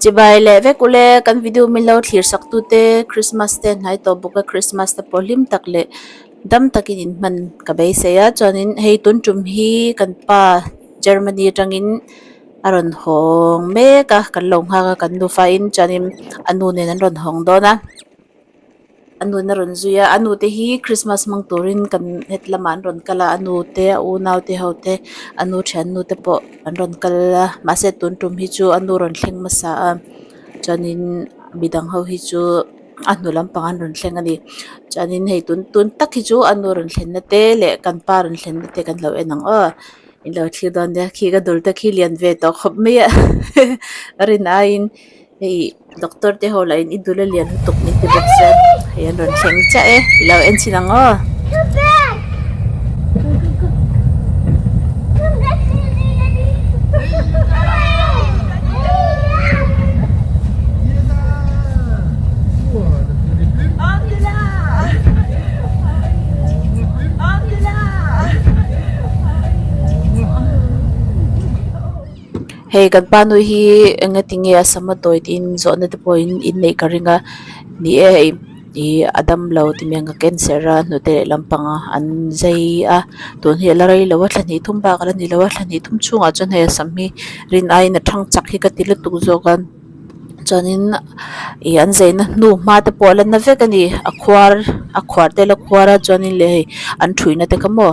Chibai leh vek ule kan video min lo thlir sak tute Christmas te hnai tawh bawk a Christmas te pawh hlim tak leh dam takin in hman ka beisei a chuanin hei tun tum hi kan pa Germany atangin a rawn hawng mek a kan lo nghak a kan nufa in chuanin a nu nen an rawn hawng dawn a. A nun a rawn zui a a nu te hi christmas hmang turin kan het lamah an rawn kal a a nu te a unau te ho te a nu thiannu te pawh an rawn kal a mahse tun tum hi chu a nu rawn thleng hmasa a chuanin midang ho hi chu a hnu lampang an rawn thleng a ni chuanin hei tun tun tak hi chu a nu rawn thlen na te leh kan pa rawn thlen na te kan lo en ang aw in lo thlir dawn nia khi ka dul te khi lian ve tawh khawp mai a rin aiin. Hei doctor te ho lah in i dul a lian lutuk min ti bawk sia hei an rawn thleng chiah e i lo en chhin ang aw. Hei kan pa nu hi enga tinge a sam a tawi tiin zawhna te pawhin in neih ka ring a ni e hei ih a damlo ti mai ang a cancer a hnute leh lampang a an zai a tun hi a la rei lo a thla hnih thum bak a la ni lo a thla hnih thum chhungah chuan hei a sam hi rin aiin a thang chak hi ka ti lutuk zawk a. Chuanin ih an zaina hnu hma te pawh a la na vek a ni a khuar a khuar te la khuar a chuanin leh hei an thuina te kha maw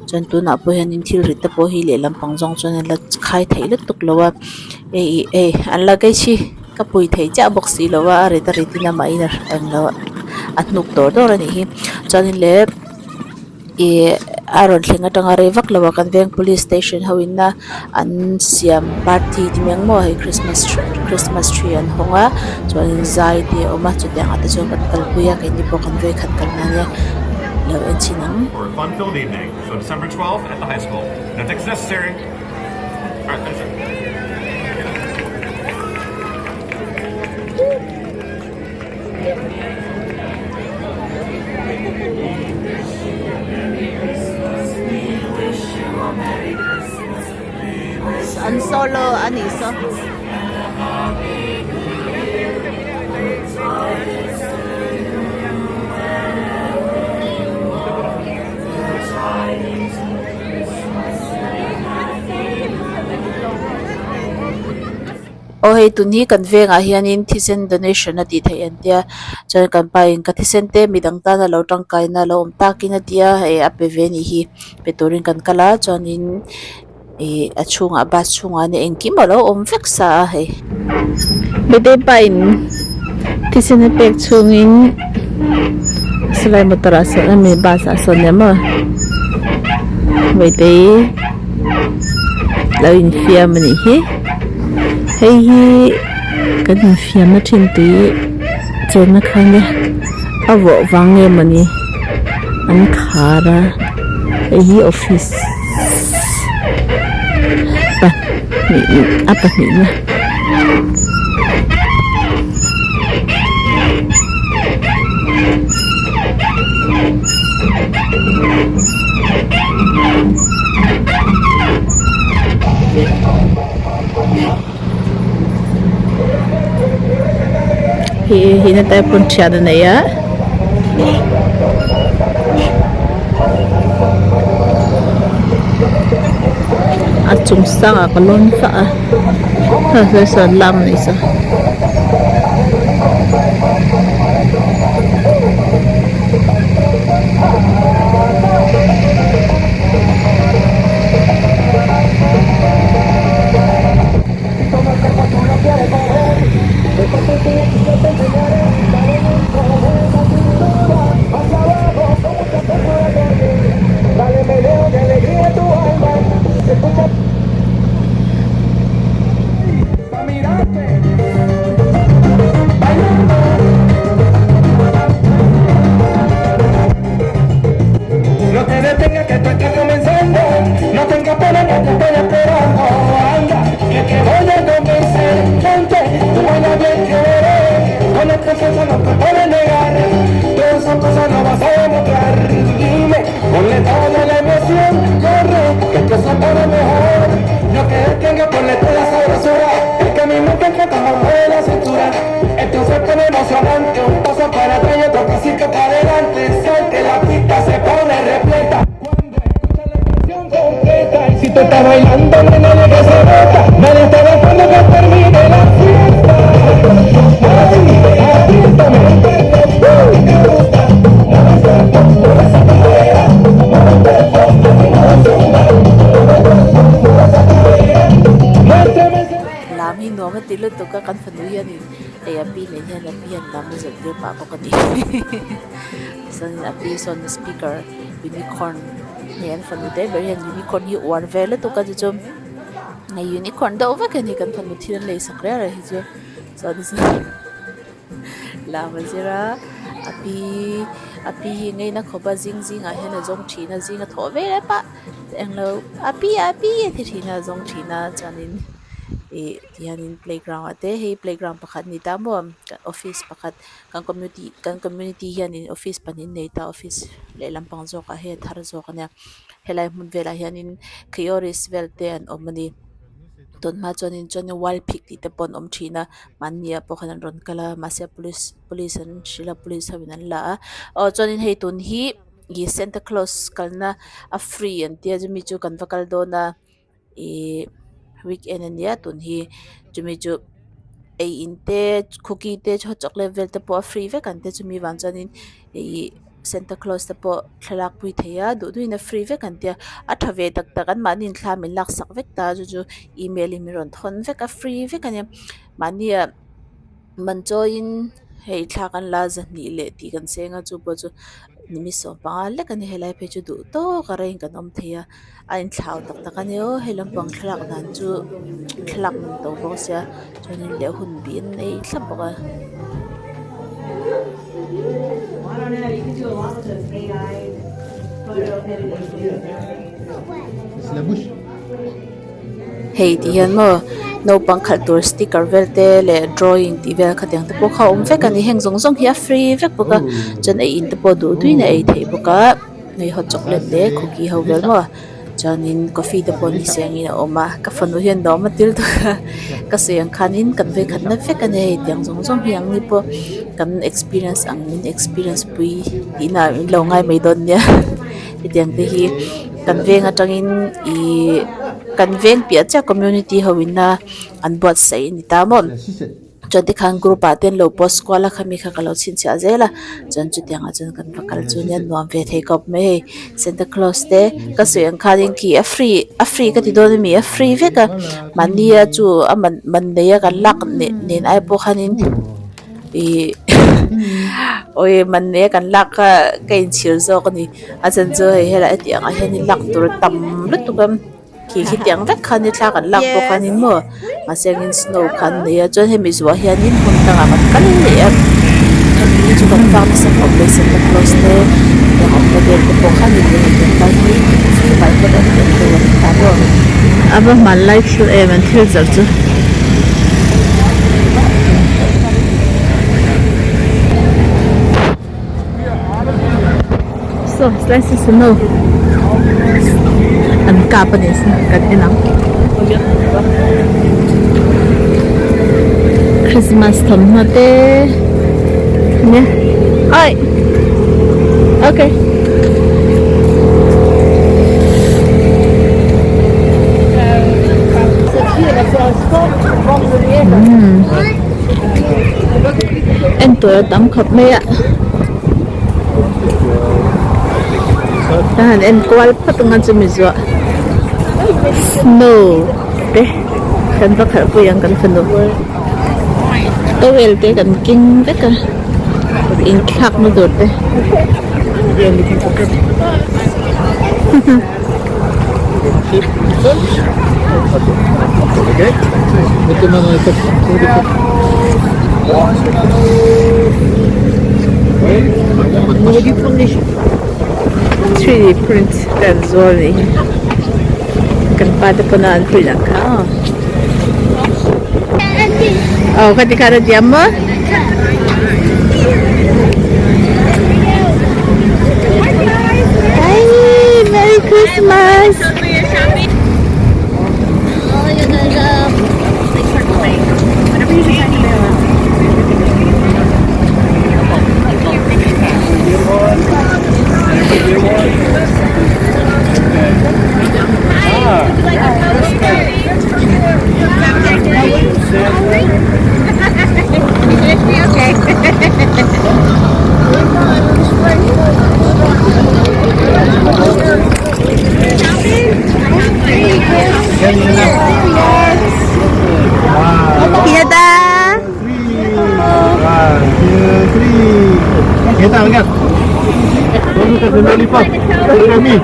chuan tunah pawh hianin thil rit te pawh hi lehlam pang zawng chuan an la khai theih lutuk lo a hei ih hei an la keisi ka pui thei chiah bawk si lo a a rit a rit in amahin a englo a hnuk dawr dawr a nih hi chuanin leh. Ih a rawn thleng atanga rei vak lo a kan veng police station ho in a an siam party ti mai ang maw hei christmas christmas tree an hawng a chuanin zai te a awm a chutiang ah te chuan kan kalpui a keini pawh kan vawikhat kal na ania lo en chhin ang. For a fun-filled evening. So December 12th at the high school. No tickets necessary. Alright, thanks sir. An solo a nih saw. Aw hei tun hi kan vengah hianin thisen donation a tih theih an tia chuan kan pa in ka thisen te midang tana lo tangkaina a lo awm takin a tia hei a pe ve anih hi pe turin kan kal a chuanin ih a chhungah bus chhungah ania engkim alo awm vek sa a hei. Mite pa in thisen a pek chhungin silai motor ah sawn a mi bus ah sawn nia maw Mite lo infiam a nih hi hei hi kan infiamna thin tui chenna kha ania a vawh vang nge mawni an khar a hei hi office pahnih a pahnihna. Hi hi na type pawn thian a nei a. A chung sangah ka lawn fah a ha sawi sawn lam a ni saw. Lam hi nuam a ti lutuk a kan fanu hianin hei a pi nen hian a pi hian lam a zirtir pah bawk a ni chuanin a pi sawn speaker unicorn hei an fanu te ber hian unicorn hi uar ve lutuk a chu chu hei unicorn deuh vek a ni kan fanu thil an lei sak reng reng hi chu chuan lam a zir a a pi a pi hi ngaina khawp a zing zingah hian a zawng thin a zing a thawh vel a pah englo a pi a pi a ti thin a a zawng thin a chuanin ih tihianin playground ah te hei playground pakhat a ni ta maw office pakhat kan community kan community hianin office pahnih an nei ta office lehlam pang zawk ah hei a thar zawk a nia helai hmun velah hianin kioris vel te an awm a ni. Tunhma chuanin chuanin wild pig tih te pawh an awm thin a mahni ah pawh khan an rawn kal a mahse police police an hrilh a police ho in an la a aw chuanin hei tun hi ih santa claus kalna a free an tia chumi chu kan va kal dawn a ihh weekend ania tun hi chumi chu ei in te cookie te chocolate vel te pawh a free vek an tia chumi vang chuanin ihh Santa Claus te pawh thlalak pui thei a duh duhin a free vek an tia a tha ve tak tak an mahni in thla min laksak vek ta chu chu email in min rawn thawn vek a free vek a nia mahni ah man chawiin hei thla kan la zahnih leh tih kan cheng a chu pawh chu ni sawmpanga lek a ni helai phei chu duh tawk a reng kan awm thei a a inthlau tak tak a nia aw hei lampang thlalak dan chu thlalak man to bawk sia chuanin leh hun bih an nei thlap bawk a. Hei ti hian maw naupang khalh tur sticker vel te leh drawing tih vel khatiang te pawh kha a awm vek a ni heng zawng zawng hi a free vek bawk a chuan ei in te pawh duh duhin a ei theih bawk a. Hei hot chocolate leh cookie ho vel maw chuanin coffee te pawh ni sengin a awm a ka fanu hian nuam a til tawk a ka sawi ang khanin kan vei khat na vek a ni hei tiang zawng zawng hi ang ni pawh kan experience ang min experience pui tihna ah min lo ngai mai dawn nia hetiang te hi kan veng atangin ihh kan veng piah chiah community ho ina an buatsaih a ni ta maw. Chuan tikhan group ah te an lo post kual a khami kha ka lo chhinchhiah zel a chuan chutiang ah chuan kan va kal chu nia nuam ve thei khawp mai hei santa claus te ka sawi ang khanin khi a free a free ka ti dawn ami a free vek a mahni a chu a man man nei a kan lak nen ai pawh khanin ih awi man nei a kan lak kha ka inchhir zawk a ni a chhan chu hei helai hetiang ah hian lak tur tam lutuk a. Khi khitiang vek kha ni thla kan lak pawh khanin maw mahse engin snow kha an nei a chuan hemi zuah hianin hmun dangah kan kal leh a hemi hi chu kan vak nasa khawp mai santa claus te eng awmna vel te pawh kha ni leh hetiang lai hi free market an tih ang deuh a ni ta maw. A va hmanlai thil em an thil zawrh chu. Saw slices snow an kap a ni kan en ang Christmas thawmhnaw te nia ai okay. En tur a tam khawp mai a ka han en kual phawt ang a chumi zuah snow te kan va khalh pui ang kan fanu towel te kan keng vek a inthlak na tur te. Three D print te an zuar a nih hi kan pa te pawn a an print ang kha aw aw khati khan a diam maw. Hi, Merry Christmas! Don't look at the lollipop. Look at me.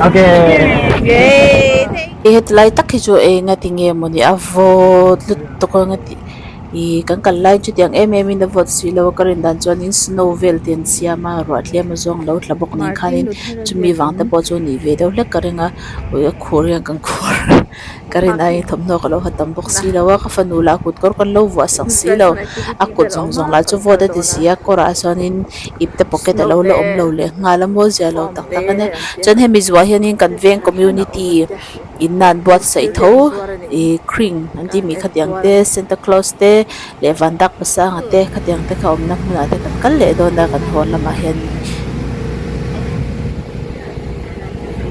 Okay. Heti lai tak hi chu eng a ti nge mawni a vawt lutuk a nga tih ihh kan kal lai chutiang em em in a vawt si lo a ka rin dan chuanin snow vel te an siam a ruah tlem a zawng lo tla bawk nen khanin chumi vang te pawh chu nih ve deuh hlek ka ring a ui a khur hian kan khur ka rin aiin thawmhnaw ka lo ha tam bawk si lo a ka fanu lah kut kawr kan lo vuah sak si lo a kut zawng zawng lah chu vawt a ti si a kawrah chuanin ipte pocket a lo la awm lo leh nghal a mawi zia lo tak tak a nia chuan hemi zuah hianin kan veng community in a an buatsaih tho ih kring an tih mi khatiang te santa claus te leh van dak pasanga te khatiang te kha awmna hmunah te kan kal leh dawn a kan haw lamah hian.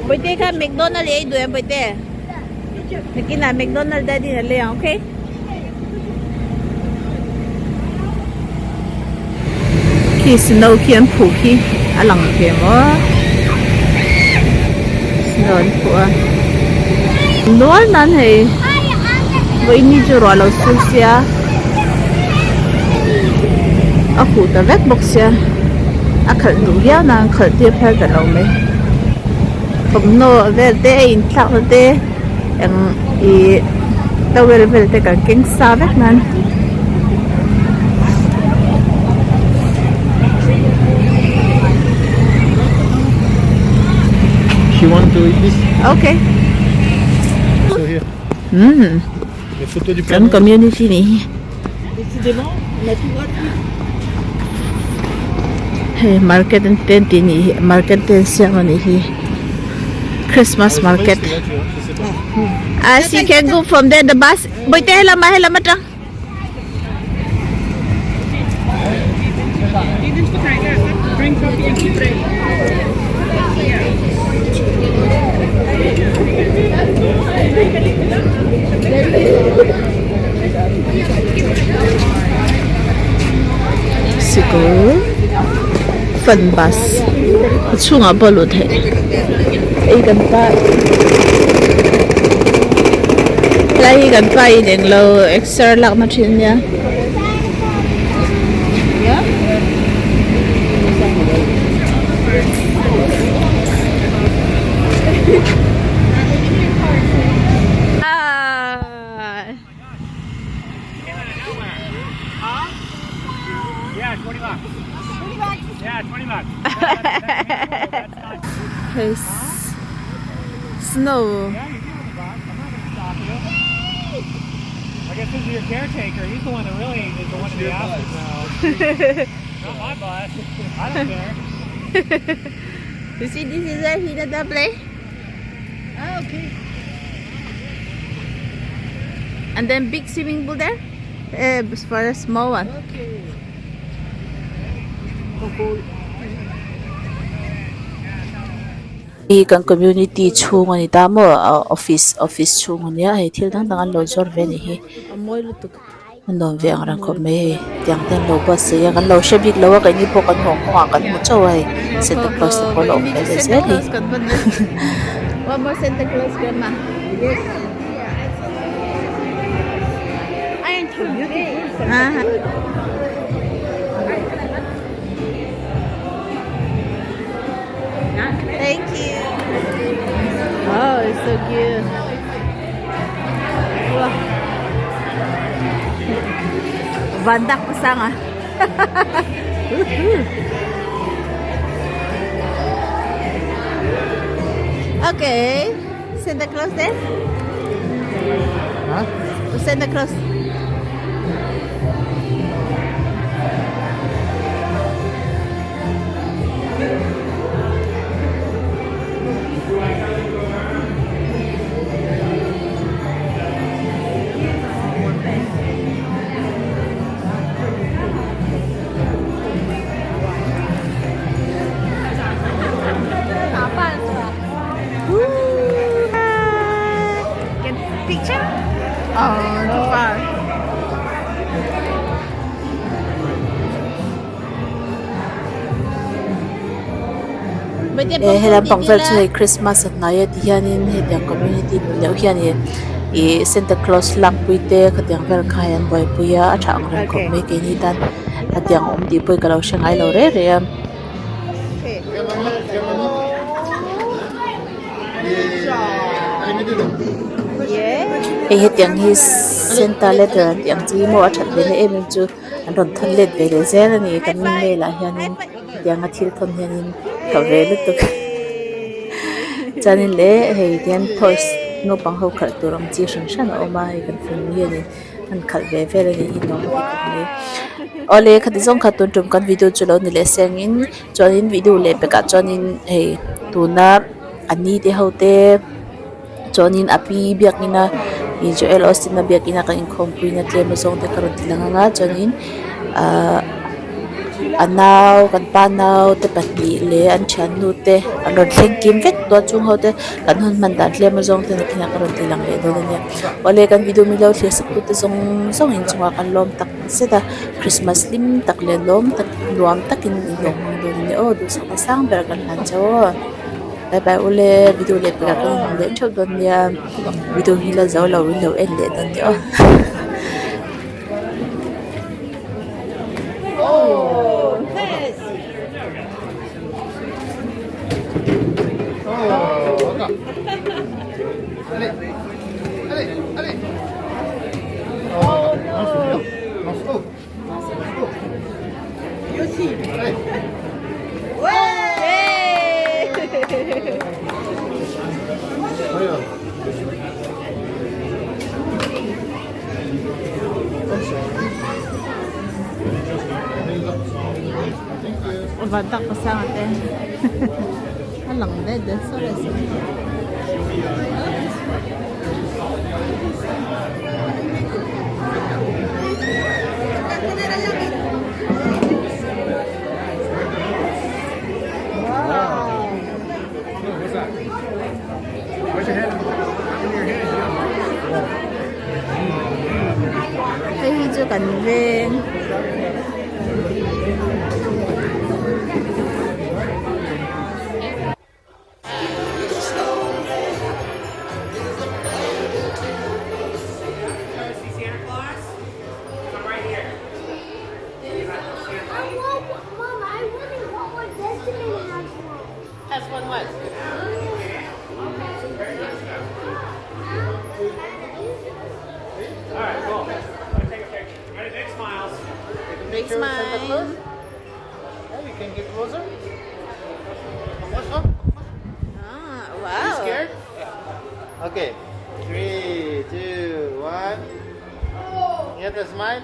Bawihte kha McDonald ei duh em bawihte? Nakinah McDonald daddy in a lei ang okay? Khi snow khi an phuh khi a lang thei maw snow an phuh a nual nan hei vawiin ni chu ruah lo sur sia a huh ta vek bawk sia a khalh duh viau nan khalh tir phal ta lo mai thawmhnaw vel te a inthlak na te eng ih towel vel te kan keng sa vek nan. She want to eat this? Okay. So here. Mm. Les photos du Kan community nih hi. Hei market an te an tih nih hi market te an siam a nih hi Christmas market. Ah she can go from there the bus Bawihte helam ah helam atang. Sikul fun bus a chhungah pawh a luh theih hei kan pa helai hi kan pa in englo exer lakna thin a nia. Hei snow You see this is where he did the play? Ah, okay. And then big swimming pool there? Eh, for a small one. Okay. Hi kan community chhung a ni ta maw ah office office chhung a nia hei thil dang dang an lo zawr ve a nih hi a nuam ve ang reng khawp mai hei tiang te an lo buatsaih a kan lo hre bik lo a keini pawh kan haw kawngah kan hmu chauh a hei Santa Claus te pawh a la awm ve leh zel hi. One more Santa Claus grandma. Ah. Thank you. Oh, it's so cute. Wow. Vandak pasanga. Okay. Santa Claus there? Huh? Santa Claus. Get picture? Oh, too far. Eh helam pang vel chu hei Christmas a hnai a ti hianin hetiang community nun deuh hianin ih Santa Claus lakpui te khatiang vel kha hei an buaipui a a tha ang reng khawp mai keini tan. Hetiang a awm tih pawh hi ka lo hre ngai lo reh reh a. Hei hetiang hi Santa letter an tih ang chi hi maw a that ve na em em chu an rawn thawn let ve leh zel a ni kan mail ah hianin hetianga thil thawn hianin tha ve lutuk chuanin leh hei tihian toys naupang ho khalh tur ang chi hran hran a awm a hei kan fanu hianin an khalh ve vel a nih hi nuam a ti khawp mai awle khati zawng kha tun tum kan video chu lo ni leh sengin chuanin video leh pekah chuanin hei tuna a ni te ho te chuanin a pi biakina ih Joel Osteen a biakina kan inkhawmpuina tlem azawng te ka rawn ti lang ang a chuanin ahh a nau kan pa nau te pahnih leh an thiannu te an rawn thleng kim vek tawh a chung ho te kan hun hman dan tlem azawng te nakinah ka rawn ti lang leh dawn a nia awle kan video milo thlir sak tu te zawng zawng in chungah kan lawm tak zet a Christmas hlim tak leh lawm tak nuam takin in lo hmang dawn a nia aw duhsakna sang ber kan hlan chauh aw bye bye ule video leh pekah kan inhmu leh theuh dawn nia video hi la zo lo in lo en leh dawn nia aw. Van tak pasang ate a lang det det sorry sorry. Hei hi chu kan veng. Big smile. Ah, wow. Scared? Okay. 3, 2, 1. You have to smile.